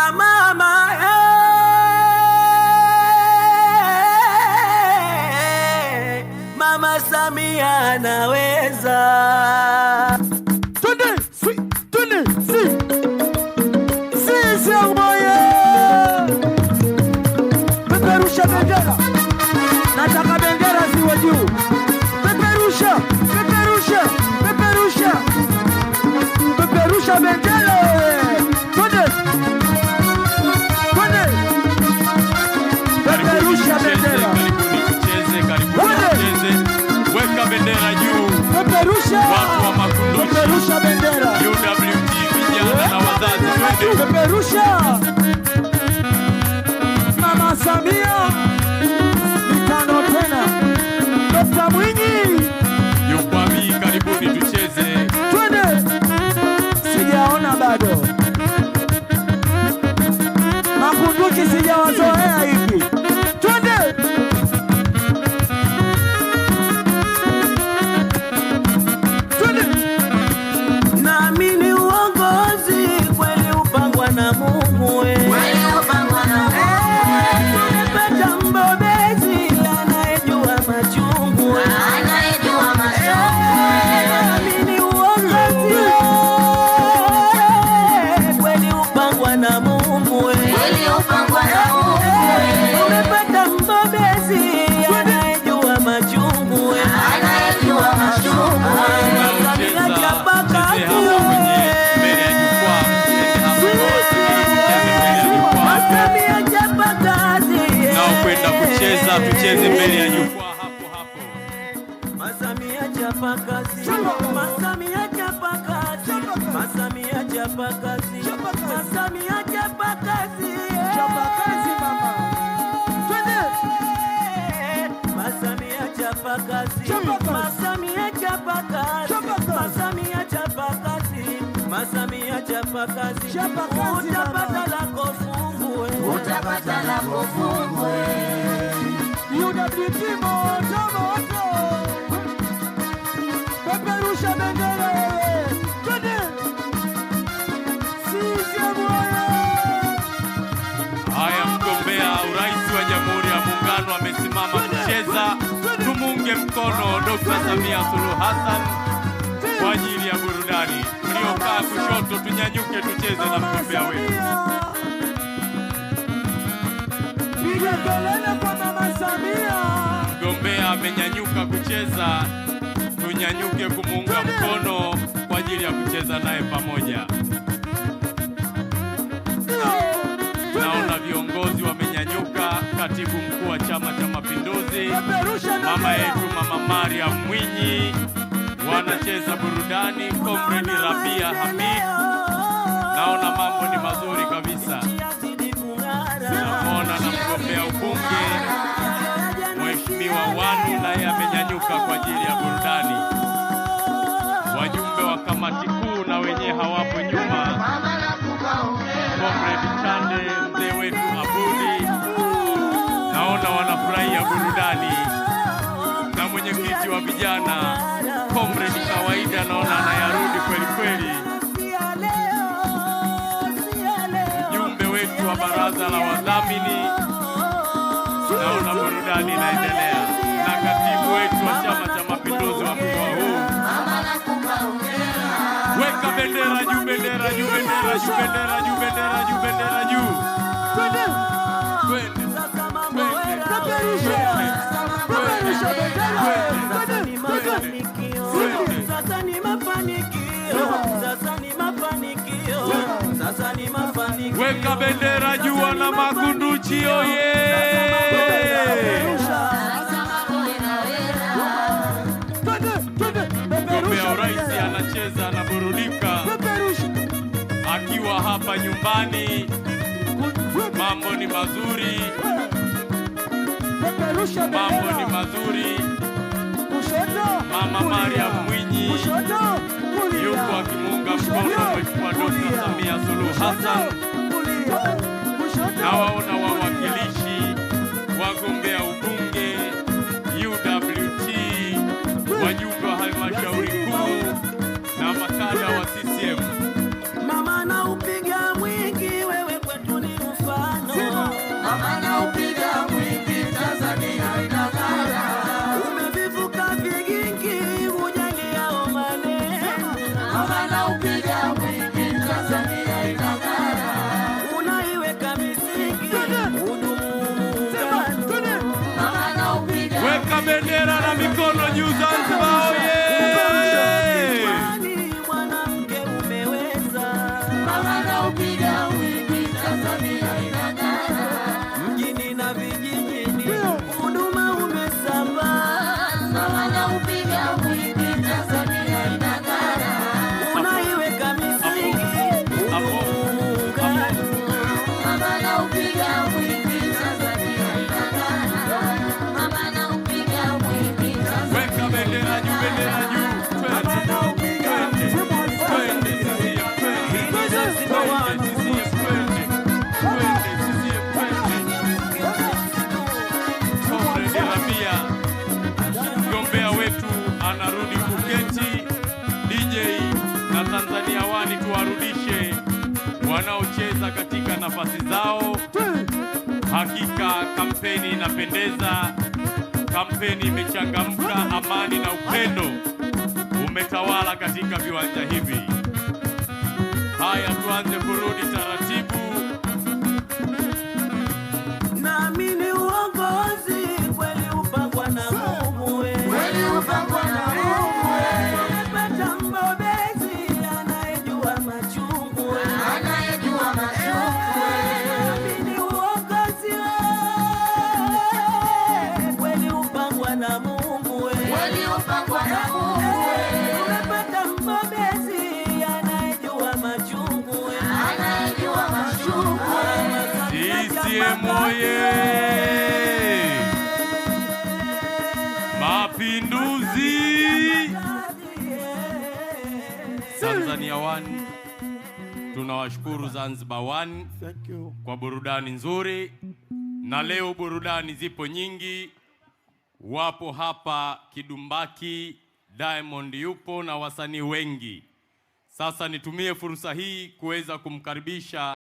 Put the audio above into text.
Samia mama, Mama Samia anaweza. Twende, si, twende, si. CCM oye! Peperusha bendera. Nataka bendera ziwe juu. Peperusha, peperusha, peperusha. Peperusha bendera wewe. Twende. Twende. Peperusha bendera. Karibuni tucheze, karibuni Twende. Tucheze. Weka bendera juu. Peperusha. Watu wa Makunduchi. Peperusha bendera. UWT vijana na wazazi, twende. Peperusha. Mama Samia mitano tena. Dr. Mwinyi, Jukwaa hii, karibuni tucheze. Twende. Sijaona bado. Makunduchi sijawazoea hivi. Twende. Twende. Naamini uongozi kweli upangwa na Mungu we. Tumepata mbobezi anayejua machungu we. Naamini uongozi kweli upangwa na Mungu we. Tumepata mbobezi anayejua machungu we. Samia Tunaocheza, chapa tucheze kazi hapa kwenye mbele ya jukwaa. Msiende hapo, tucheze mbele ya jukwaa. Samia chapa kazi. Tunaokwenda kucheza tucheze mbele ya jukwaa hapo hapo. Masamia chapa kazi. Masamia chapa kazi. Masamia chapa kazi. Chapa kazi. Masamia chapa kazi. Chapa kazi, mama. Twende. Masamia chapa kazi. Chapa kazi. Masamia chapa kazi. Chapa kazi. Masamia chapa kazi. Masamia chapa kazi. Chapa kazi, Utapata mama. lako fungu we. Utapata lako fungu. UWT moto moto. Peperusha bendera wewe. Twende. CCM oye! Haya, mgombea urais wa Jamhuri ya Muungano amesimama kucheza. Tumuunge mkono Dr. Samia Suluhu Hassan kwa ajili ya burudani. Tuliokaa kushoto tunyanyuke tucheze na Mama mgombea wetu. Samia. Piga kelele kwa Mama Samia. Mgombea amenyanyuka kucheza, tunyanyuke kumuunga mkono kwa ajili ya kucheza naye pamoja. Naona viongozi wamenyanyuka, katibu mkuu wa Chama cha Mapinduzi, Peperusha mama bendera. yetu Mama Mariam Mwinyi, wanacheza burudani. Comrade Rabia Hamid, naona mambo ni mazuri kabisa. Namwona na mgombea ubunge Mheshimiwa Wanu naye amenyanyuka kwa ajili ya burudani. Wajumbe wa kamati kuu na wenyewe hawapo nyuma. Comrade Chande, mzee wetu Abudi, naona wanafurahia burudani, na mwenyekiti wa vijana Comrade Kawaida, naona anayarudi kweli kweli. Mjumbe wetu wa baraza la wadhamini, naona burudani inaendelea, na katibu wetu wa Chama cha Mapinduzi wa mkoa huu. Weka bendera juu, bendera juu, bendera juu, bendera juu, bendera juu, bendera juu. Twende. Twende, twende, Peperusha. Peperusha bendera. Twende. Twende. twende. Sasa ni mafanikio, sasa ni mafanikio, sasa ni mafanikio. Weka bendera juu na Makunduchi oye! Peperusha. Twende. Twende. Mgombea Peperusha urais bendera. anacheza, anaburudika Peperusha. akiwa hapa nyumbani. Mambo ni mazuri, Peperusha mambo ni bendera. mazuri. Kushoto. Mama kulia. Mariam Mwinyi Kushoto. Kulia. yuko akimuunga mkono Kushoto, Mheshimiwa Dr. kulia. Samia Suluhu Kushoto, Hassan. kulia. Kushoto, Na waona kulia. wawakilishi wagombea ubunge UWT, wajumbe wa halmashauri kuu na makada wa CCM. Mama na upiga mwingi, wewe kwetu Mama naupiga mwingi, Tanzania inang'ara. Unaiweka misingi, udumu muungano. Mama naupiga Weka bendera na mikono juu, Zanzibar oye! Kwani mwanamke umeweza, Mama naupiga mwingi, Tanzania inang'ara. Mjini na vijijini, huduma umesambaa. Mama naupiga mwingi, Tanzania inang'ara. Unaiweka misingi, Hapo. udumu muungano. Mama naupiga mwingi, Tanzania inang'ara. Mama naupiga mwingi, Tanzania Weka bendera juu, bendera juu. Twende, twende, twende, CCM, twende. Twende, CCM, twende. Twende, CCM, twende. Comrade Ramia, mgombea wetu anarudi kuketi. DJ na Tanzania One, tuwarudishe wanaocheza katika nafasi zao. Hakika kampeni inapendeza, kampeni imechangamka, amani na upendo umetawala katika viwanja hivi. Haya, tuanze kurudi taratibu. Naamini uongozi kweli upangwa na Mungu we. Kweli upangwa na Mungu we. Tumepata mbobezi anayejua machungu we. Anayejua machungu we. Naamini uongozi we. Kweli upangwa na Mungu we. Kweli upangwa na Mungu we. Tumepata mbobezi anayejua machungu we. Anayejua machungu we. CCM oye! Mapinduzi! Tanzania One, tunawashukuru Zanzibar One Thank you. kwa burudani nzuri, na leo burudani zipo nyingi. Wapo hapa Kidumbaki, Diamond yupo na wasanii wengi. Sasa nitumie fursa hii kuweza kumkaribisha